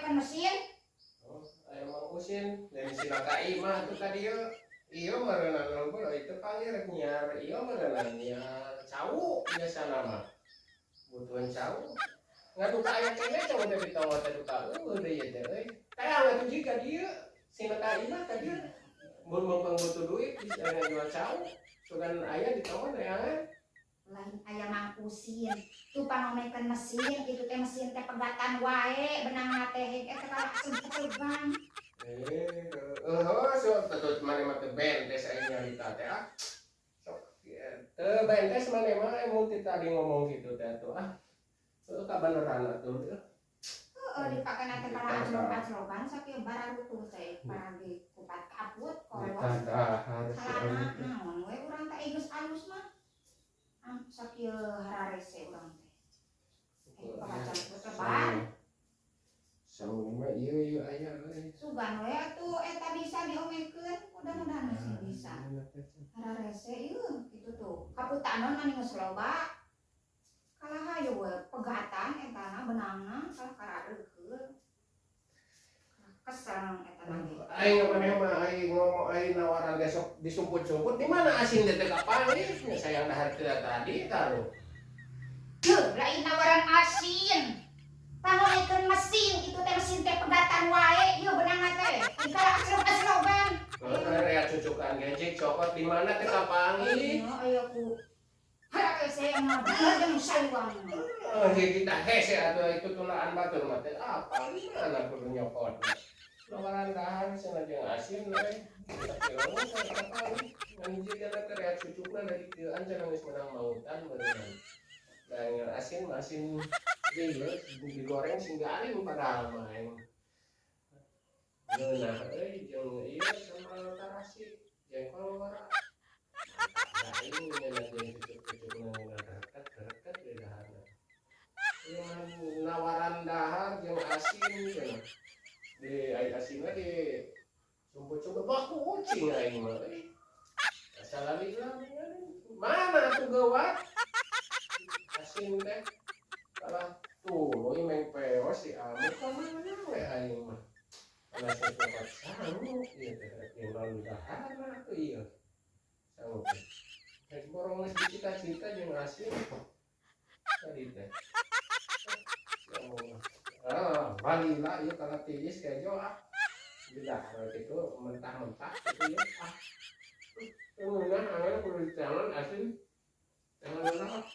Pangomekeun mesin. Oh, aya Mang Usin dan si Naka imah tuh tadi yo. Iyo meureunan ngobrol itu panggil rek nyiar, iyo meureunan nyiar cau biasa nama. Butuhan cau. Ngaduka aya keneh cau teh di tonggo teh duka eueuh deui ieu teh euy. Tayang atuh jika dieu si Naka imah tadi mun mumpung butuh duit bisa ngajual cau. Sugan aya di tonggo neangan. Lain aya Mang Usin. Tuh pangomekeun mesin, itu teh mesin teh pegatan wae benangna teh eta kalah asem-aseman. Eh, oh, so tetut maneh mah teu bentes aing nyarita teh ah. Sok teu bentes maneh mah mun ti tadi ngomong kitu teh atuh ah. Heuh kabeneran atuh. Heeh, dipakena teh kalah ajlog-ajlogan sakieu bararutuh teh paragi kupat kaput kolot. Dahar si Salana Ami teh. Naon we urang teh geus alus mah. Ah, sakieu hararese urang teh. Eh, pawacan lebar. Sangu mah ieu ieu aya euy. Sugan we atuh eta bisa diomekeun, mudah-mudahan sih bisa. Hararese ieu kitu tuh. Kaputanon mah geus loba. Kalah hayu we pegatan etana benangna kalah karareukeul. Kesel eta lagi. Aing maneh mah aing ngomong aing nawaran besok disumput-sumput di mana asin teh kapanggih sayang dahar tidak tadi taruh. Duh, lain nawaran asin. Pangomekeun mesin, itu teh mesin teh pegatan wae, ieu benangna teh. Kalah ajlog-ajlogan. Kalau kan rea cucukan gejek cokot di mana teh kapanggih. Oh, aya ku hararese mah bener jeung saliwang. Oh, kita hese atau itu tulaan batur mah teh apa di mana kudu nyokot. Nawaran dahar cenah jeung asin we. Tapi kapanggih. Ngan hiji kana teh rea cucukna dari kieuan cenah geus meunang mautan beureunan. Da asin mah asin ieu digoreng sing garing padahal mah aing. Ngeunah euy jeung ieu sambal tarasi jengkol wara. Garing ngeunah jeung cucuk-cucukna ngeunah reket-reket di daharna. Ieu mah nawaran dahar jeung asin cenah. Di ai asinna di sumput-sumput baku ucing aing mah euy. Asa lalila mana atuh geuwat. Asin teh kalah tuluy meng peos si Ami ka mana we aing mah. Kalah cokot sangu ieu teh rek naon daharna atuh ieu. Sangu teh. Rek borong geus dicita-cita jeung asin tadi teh. Si Amu mah. Ah, balila ieu kana tiis kejo ah. Di dahar kitu mentah-mentah kitu ya ah. Ngeunah angeun kudu diteangan asin. Teangan ngeunah ah.